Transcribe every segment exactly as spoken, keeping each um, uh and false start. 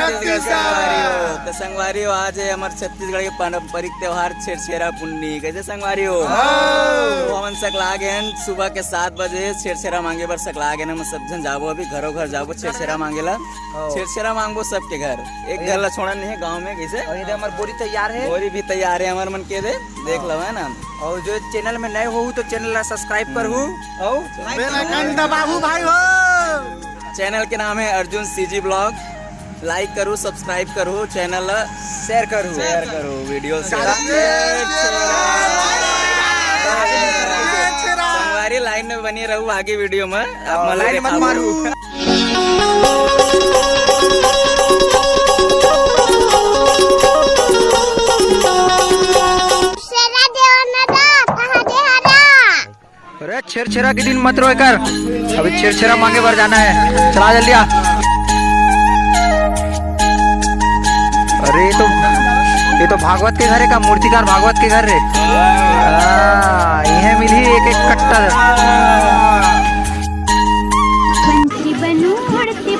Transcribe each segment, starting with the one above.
छत्तीसगढ़ संगवारी हो, तो संगवारी हो, आज है हमर छत्तीसगढ़ के पारंपरिक त्योहार छेरछेरा पुन्नी। कैसे संगवारी हो? तो हमन सकला गे हन सुबह के सात बजे छेरछेरा मांगे बर सकला गे हन। हम सब झन जाबो, अभी घरों घर जाबो छेरछेरा मांगे ला। छेरछेरा मांगबो सबके घर, एक घर ला छोड़न नहीं है गाँव में। कैसे? और ये दे हमर बोरी तैयार है। बोरी भी तैयार है हमर मन के दे, देख लो, है ना? और जो चैनल में नए हो तो चैनल ला सब्सक्राइब करहू। और बेल आइकन दबाहू भाई हो। चैनल के नाम है अर्जुन सीजी ब्लॉग। लाइक करू, सब्सक्राइब करू, चैनल ला शेयर करू। शेयर करू, वीडियो से संगवारी लाइन में बनी रहू आगे वीडियो में। आप मन ला लाइन मत देखाबो। मारू। शेरा देवन दा, कहाँ दे हरा? अरे छेरछेरा के दिन मत रोए कर, अभी छेरछेरा मांगे बर जाना है। चला जल्दी आ। अरे ये तो, ये तो भागवत के घर है का? मूर्तिकार भागवत के घर रे। हाँ, इहे मिली एक एक कट्टा। पंछी बनू उड़ते।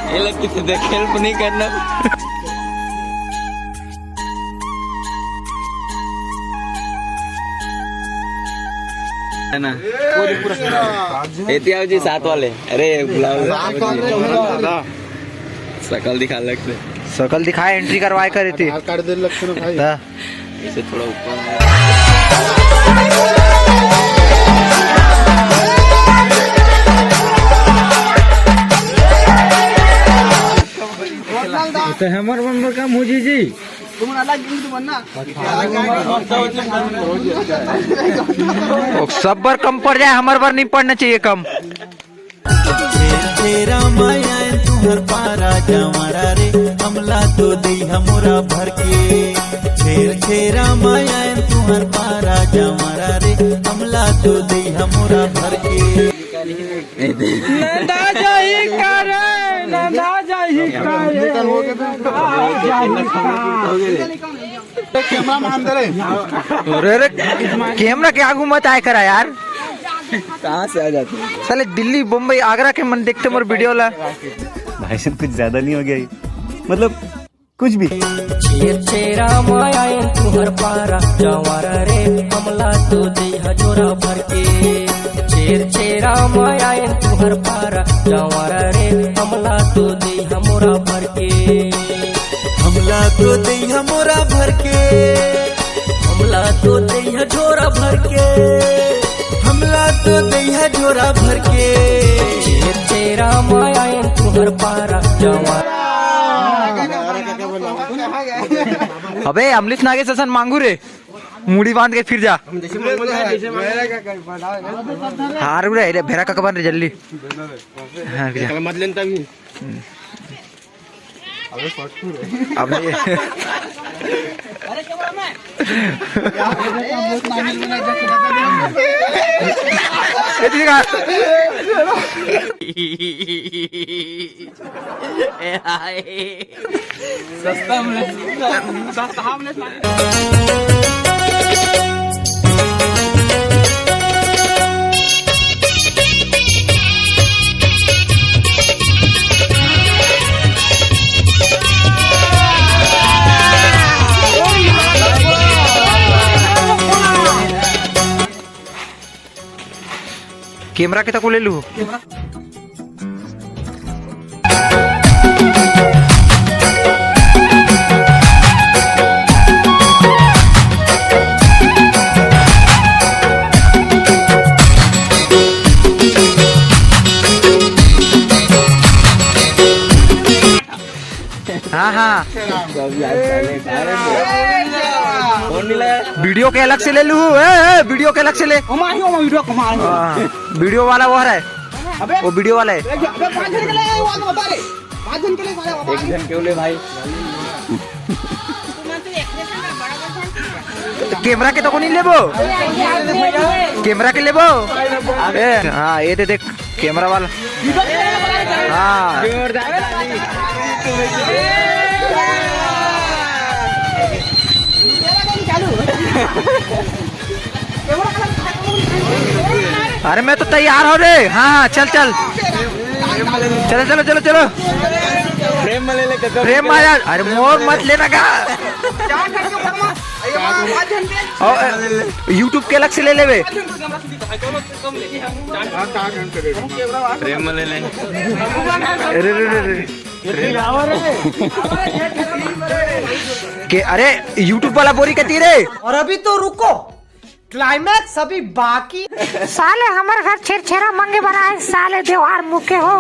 ये लोग किसी देख हेल्प नहीं करना। है ना? ए, तियाव जी, साथ वाले। अरे, बुलाओ। शकल दिखा, अलग से। शकल दिखाए, एंट्री करवाए करे थे। आधार कार्ड दे लग से ना भाई। हाँ। इसे थोड़ा ऊपर। तो हमर मन बर का मुजी जी। ओ, सब बर कम पड़ जाए, हमर बर नहीं पड़ना चाहिए कम। छेरछेरा माय आयन तुहर पारा जंवारा रे, हमला तो दे हमोरा भर के। छेरछेरा माय आयन तुहर पारा जंवारा रे, हमला तो दे हमोरा भर के। नंदा जाही का रे, नंदा जाही का रे, नंदा जाही का। कैमरा मान दे रे। अरे रे, कैमरा के आगू मत आए करा यार। कहाँ से आ जाते हैं? साले दिल्ली, बम्बई, आगरा के मन देखते मोर वीडियो ला। भाई साहब, कुछ ज्यादा नहीं हो गया ये? मतलब कुछ भी। छेरछेरा माय आयन तुहर पारा जंवारा रे, हमला तो दे हजोरा भर के। छेरछेरा माय आयन तुहर पारा जंवारा रे, हमला तो दे हमोरा भर के। हमला तो दे हमोरा भर के। हमला तो दे झोरा भर के। हमला तो दे झोरा भर के। छेरछेरा माय आयन तुहर पारा जंवारा। अबे अमलेश नागेश असन मांगू रे, मुड़ी बांध के फिर जा। हार रे, अरे भेरा कक बन रे जल्दी। हाँ, फिर जा। मत लेन तभी। अबे ये सस्ता मिले, सस्ता मिले। कैमरा के तको ले लू। हाँ, हाँ। वीडियो के अलग से ले लू, ए, ए, वीडियो के अलग से ले। हाँ, वीडियो वाला वो रहा है। अबे, वो वीडियो वाला है। अबे, पाँच जन के लिए वो तो बता रे। पाँच जन के लिए साला बता एक रे। जन क्यों ले भाई? कैमरा के तो को नहीं लेबो? कैमरा के लेबो? ए, हाँ, ये दे देख, कैमरा वाला। हाँ। जोरदार ताली। अरे मैं तो तैयार हो रे। हाँ, हाँ, चल, चल। चलो, चलो, चलो, चलो। प्रेम में ले ले, प्रेम में आ जा। अरे मोर मत लेना का। और, अ, YouTube के अलग से ले लेबे। प्रेम में ले ले। अरे, रे, रे, रे। के, अरे, YouTube वाला बोरी कती रे? और अभी तो रुको, climax अभी बाकी। साले हमर घर छेरछेरा मांगे बर आए, साले देवार मुके हो।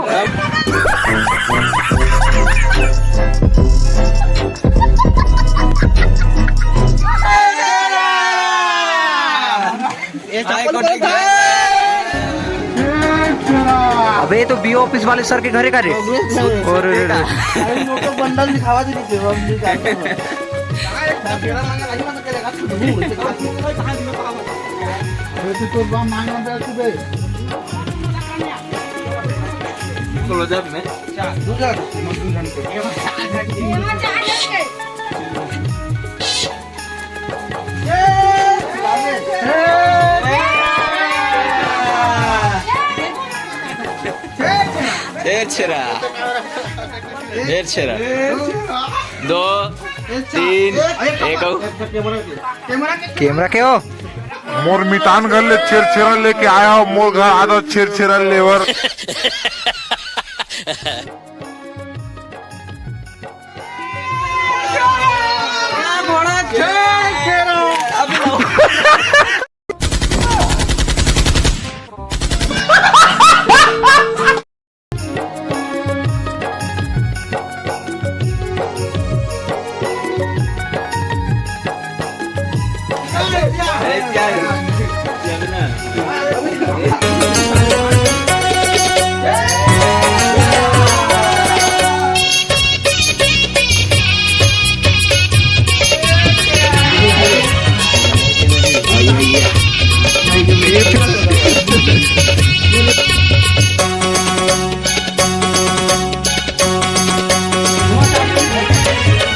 अबे, ये तो बीओ ऑफिस वाले सर के घरे का रे। और रे, रे, रे। अरे, वो तो बंडल दिखावा दे, हम नहीं जानते। अरे, तो तोर बाप मांगना बैठ बे। चलो, जा मैं। दू जन, दू जन के। छेरछेरा। छेरछेरा। दो, तीन, एक। कैमरा के हो? मोर मितान घर ले छेरछेरा लेके आया हो, मोर घर आधा छेरछेरा लेवर।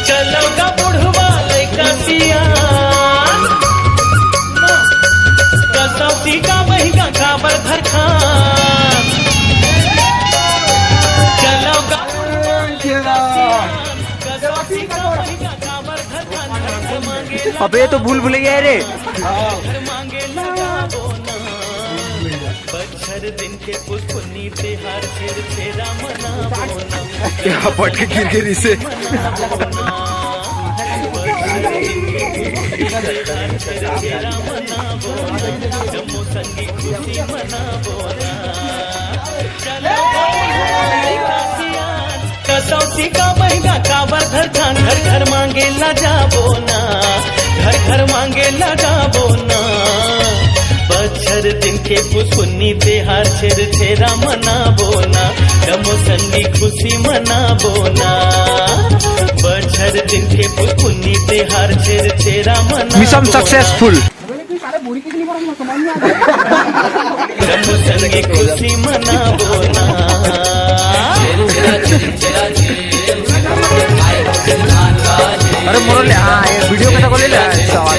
चलो गा बुढ़वा लइका सियान, कसौती का बहिका काबर घर खान। चलो गा बुढ़वा लइका सियान, कसौती का बहिका काबर घर खान। घर मांगे अबे, ये तो भूल भुलैया है रे। घर मांगे लगा बोना। बछर दिन के पुसपुन्नी तिहार छेरछेरा मनाबो ना। यहाँ पट के गिर गिर इसे। छेरछेरा मनाबो ना, जम्मो संगी खुशी मनाबो ना। चलो कसौती का महीना काबर घर खान घर घर मांगे ला जाबो ना, घर घर मांगे ला जाबो ना। बछर दिन के पुसपुन्नी तिहार छेरछेरा मनाबो ना, जम्मो संगी खुशी मनाबो ना। बछर दिन के पुसपुन्नी तिहार छेरछेरा मनाबो ना। Mission successful. जम्मो संगी खुशी मनाबो ना। अरे मुरली, हाँ, ये वीडियो के तो ले ले, सवाल।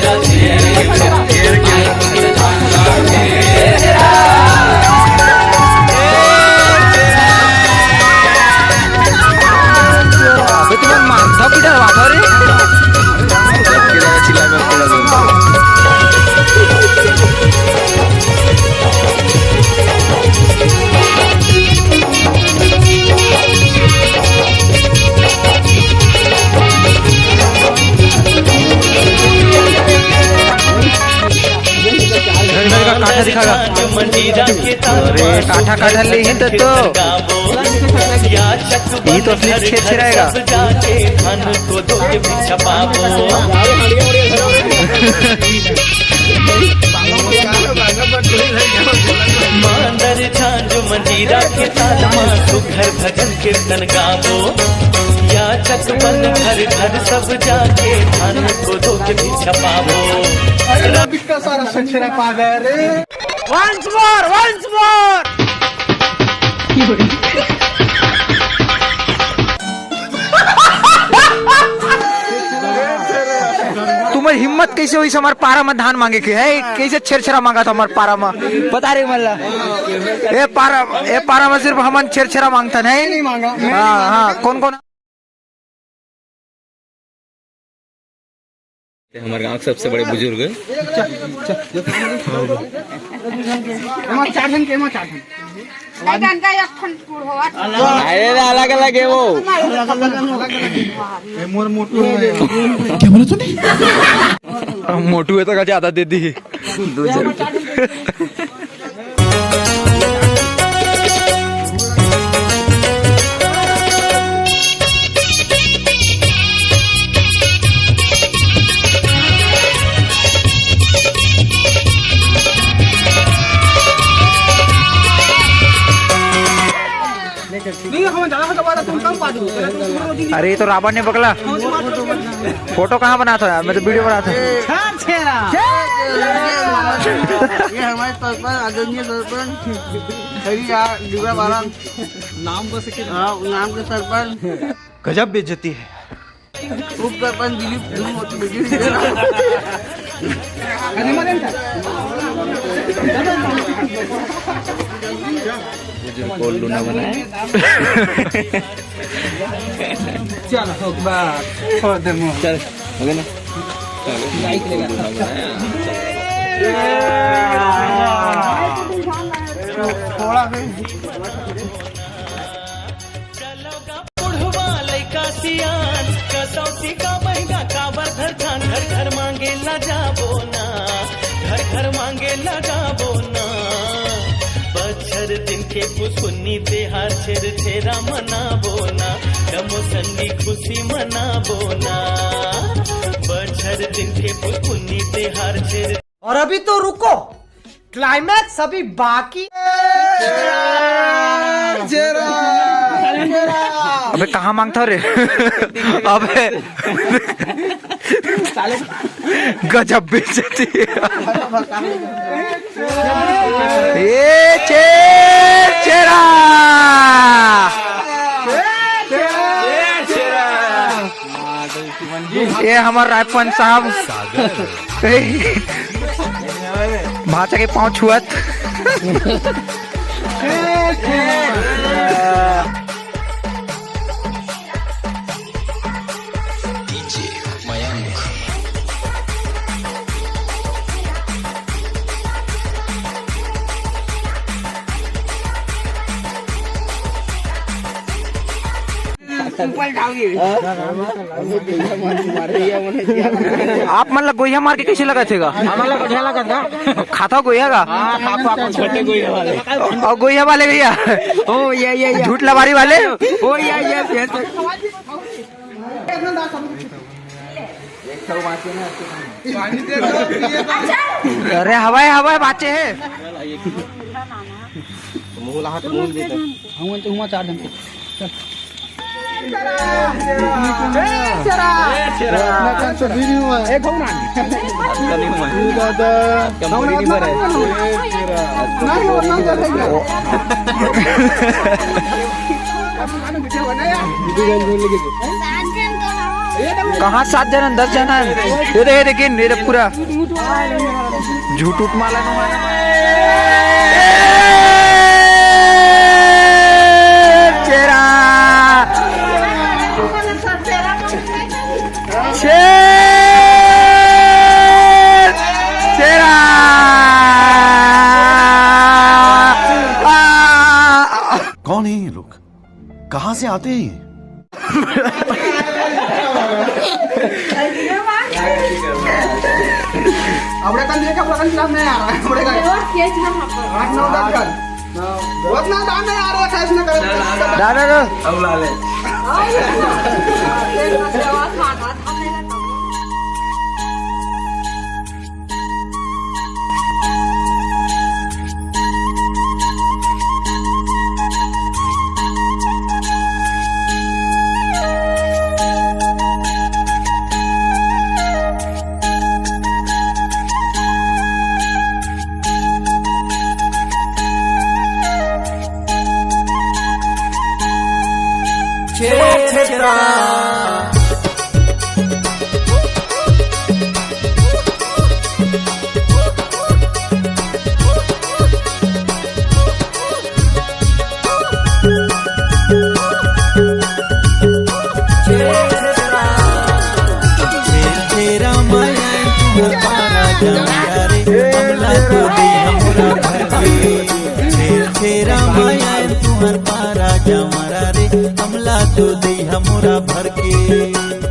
अबे तुम्हारा मांसा भी डरवा था रे। घर घर का काठा दिखागा। अरे काठा काठा ले ही तो, तो। ये तो असली छेरछेराएगा। मांदर झांझ मंजीरा के ताल मा सुघर भजन कीर्तन गाबो। याचक बन घर घर सब जाके धान को दो के भी छपाबो। अरे बिक्का सारा छेरछेरा पा गया रे। Once more, once more. तुम्हर हिम्मत कइसे होइस हमर पारा म धान मांगे के? हे, कइसे छेरछेरा मांगत हव हमर पारा म? बता रे मन ला। ए पारा, ए पारा म सिर्फ हमन छेरछेरा मांगथन, हे? नहीं मांगा, मैं नहीं हाँ, मांगा। हाँ, कौन कौन? हमारे गांव के सबसे बड़े बुजुर्ग। एमा चार झन के, एमा चार झन। अरे रे, अलग अलग है वो। ए, मोर मोटू है। क्या बोला तूने? मोटू है तो का ज्यादा दे दी। दो हजार। नहीं, हम ज्यादा से ज्यादा तुम कम पा दो। अरे, ये तो रावण ने पकड़ा। फोटो कहाँ बनाता है? मैं तो वीडियो बनाता हूँ। ये हमारे सरपंच, आदरणीय सरपंच, खैरी यार, डिबरा बारह। नाम बस के हाँ, नाम के सरपंच। गजब बेइज्जती है। उप सरपंच दिलीप, बुजुर्ग को उल्लू ना बनाए। चल, हो गया, छोड़ दे मुंह। चल, हो गया ना? चल, उल्लू ना बनाए। थोड़ा भी। बुढ़वा लइका सियान, कसौती का बहिना काबर धर ध्यान, घर घर मांगे ला जाबो ना, घर घर मांगे ला जाबो ना। बछर दिन के पुसुन्नी तेहार छेर छेरा मनाबो ना, डमो संगी खुशी मनाबो ना। बछर दिन के पुसुन्नी तेहार छेर और अभी तो रुको, क्लाइमैक्स अभी बाकी। अबे कहाँ मांगता रे? अबे गजब बेइज्जती। ये छेर छेरा। ये हमार रायपन साहब। भाचा के पाँव छुअत। ऊपर जाओगे। आप मन ला गोइहा मार के कइसे लगत हे गा? हमन ला बढ़िया लगत गा। खाता गोइहा गा? हाँ, खाता अपन छोटे गोइहा वाले। अउ गोइहा वाले भैया? ओ, ये, ये, ये। झूठ लबारी वाले? ओ, ये, ये, ये। अरे हवा हे, हवा हे, बाचे हे। मुंह ला हाथ मुंह दे दे। हम तो हुआ चार जन के। चल। एक हो ना। आपका नहीं हुआ है। दादा। आपका मुड़ी नहीं भरा है। नहीं, वो नहीं देखेंगे। कहाँ सात जन, दस जन हे? ये दे, ये देखिन, ये दे पूरा झूठ उठ माला नु माला। छेरा। छेर छेरा। आ। कौन है ये लोग? कहाँ से आते हैं ये? अपने कन देखा, अपने कन खिलाफ नहीं आ रहा है, अपने कन। आठ नौ दस कन। उतना दान नहीं आ रहा है, साइज में कर। दादा, दादा। अब ला ले। छेरा। जवारा रे, हमला तो दे हमरा भर के। छेर छेरा माया तुहर पारा जवारा रे, हमला तो दे हमरा भर के।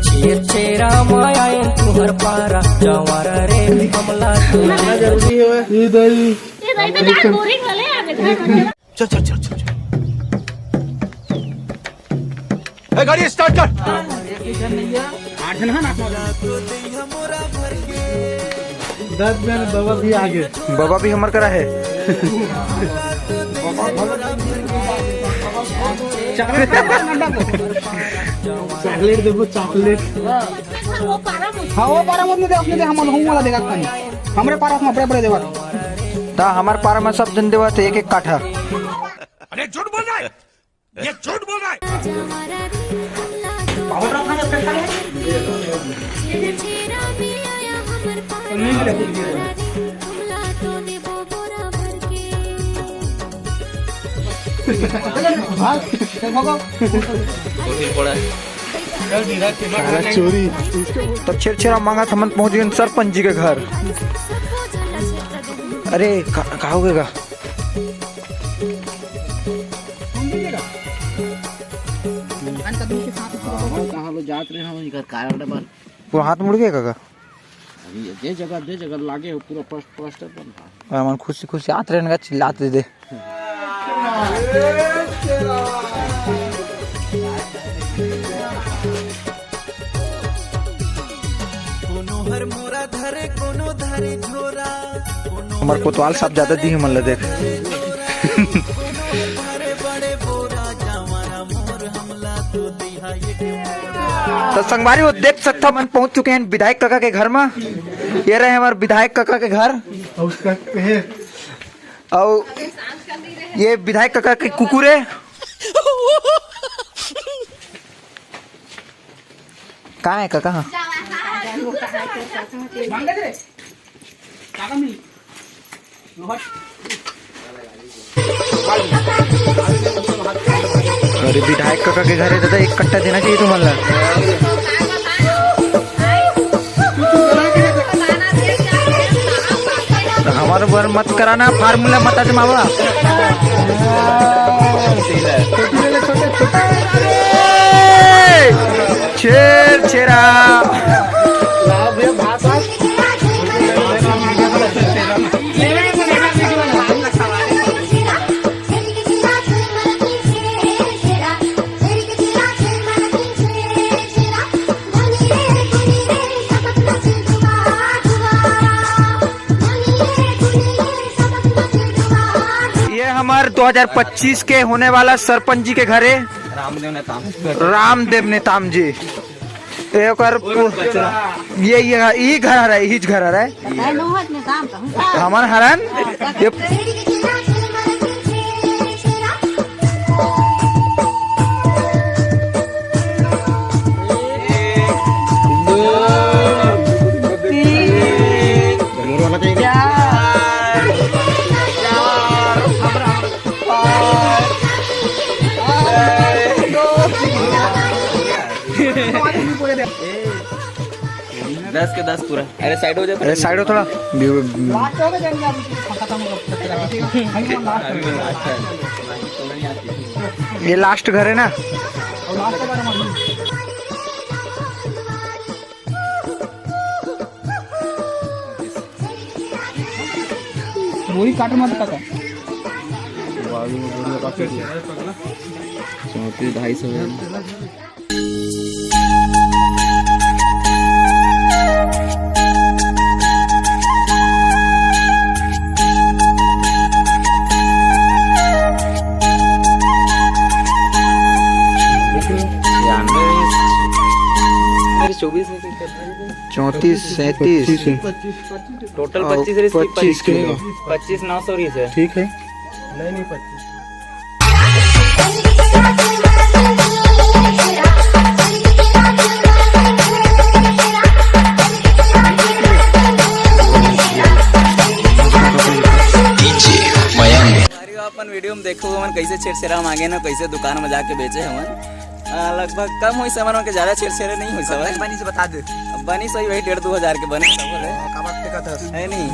छेर छेरा माया तुहर पारा जवारा रे, हमला तो दे। ये दाई। ये दाई तो जान बोरिंग वाले आ गए। चल, चल, चल, चल, चल। ए, गाड़ी स्टार्ट कर। दस जन बाबा भी आ गए। बाबा भी हमर करा है। चॉकलेट देबो, चॉकलेट। हाँ, वो पारा मत दे, अपने दे, हम लोग वाला देगा खाने। हमरे पारा में अपने, अपने देवा। ता हमार पारा में सब जन देवा थे एक एक काठा। अरे झूठ बोल रहा है, ये झूठ बोल रहा है। साला चोरी। तो छेर छेरा मांगा था, मन पहुंच गए सरपंच जी के घर। अरे का, का हो गया? कहाँ लो जात रहे हो, इनका कारण बन। पूरा हाथ मुड़ गया काका। अभी जे जगह, जे जगह लागे हो, पूरा प्लस-, प्लास्टर बन रहा है। और मन खुशी खुशी आत रहे ना, चिल्लात दे दे। कोनो हर मोरा धरे, कोनो धरे झोरा। हमार कोतवाल साहब ज्यादा दी हमन ला देख। तो संगवारी हो देख सकता, मन पहुंच चुके हैं विधायक काका के घर में। ये रहे हमारे विधायक काका के घर। और ये विधायक काका के कुकुरे। कहाँ है काका? अरे विधायक काका के घर है दादा, एक कट्टा देना चाहिए तुमन ला। हमारे बर मत कराना, फार्मूला मत आजमावा। छेर छेरा। ये हमार दो हज़ार पच्चीस के होने वाला सरपंच जी के घर है। रामदेव नेताम। रामदेव नेताम जी। ये ओकर पु-, ये, ये, यही घर हरे, यही घर हरे। हमर हरन। ये दस के दस पूरा। अरे साइड हो जा। अरे साइड हो थोड़ा। ये लास्ट घर है ना। बोरी काट मत काका। चौंतीस ढाई सौ है। चौबीस, चौंतीस, सैंतीस। टोटल और पच्चीस रही, पच्चीस पच्चीस किलो। पच्चीस नौ सौ रही है। ठीक है। नहीं, नहीं, पच्चीस। अपन वीडियो में देखो, हमन कैसे छेरछेरा मांगे ना, कैसे दुकान में जाके बेचे हमन। हाँ, लगभग कम होइस हमन के, ज्यादा छेरछेरे नहीं होइस हवय। बनी से बता दे। अब बनिस होही वही डेढ़ दो हजार के बनिस हवय। काबर टिकट है? है नहीं।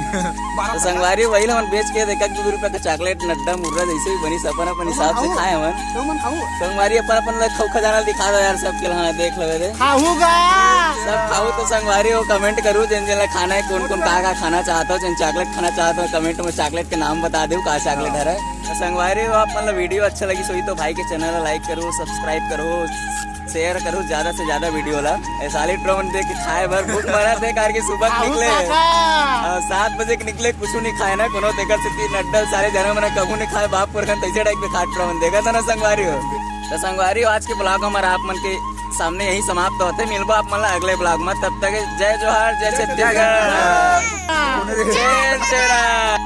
तो संगवारी वही ला हमन बेच के एक दू रुपया का चॉकलेट, नड्डा मुर्रा जैसे भी बनिस अपन अपन हिसाब से खाए हमन। तो मन खाऊ। संगवारी अपन अपन ला खाऊ खजाना दिखा दो यार सबके ला। हाँ, देख लो रे। खाऊगा। सब खाऊ तो संगवारी हो, कमेंट करू जेन जेन ला खाना है, कौन कौन का का खाना चाहत हो, जेन चॉकलेट खाना चाहत हो, कमेंट में चॉकलेट के नाम बता दो का चॉकलेट हरे। तो संगवारी हो, आप मन ला वीडियो अच्छा लगिस होही तो भाई के चैनल ला लाइक करो, सब्सक्राइब करो, शेयर करो ज्यादा से ज्यादा वीडियो ला। ए साले टुरा मन देख के खाए बर भूख मरा थे, कार के सुबह के निकले। हाँ, सात बजे के निकले, कुछ नहीं खाए ना कोनो, तेकर से तीन अड्डल सारे जन्म ने कभू नहीं खाए, बाप पुरखन तैसे टाइप के खात टुरा मन देखा था ना संगवारी हो। तो संगवारी हो, आज के ब्लॉग हमारा आप मन के सामने यही समाप्त होते। मिलबो आप मन ला अगले ब्लॉग में, तब तक जय जोहार, जय छत्तीसगढ़, जय छेरछेरा।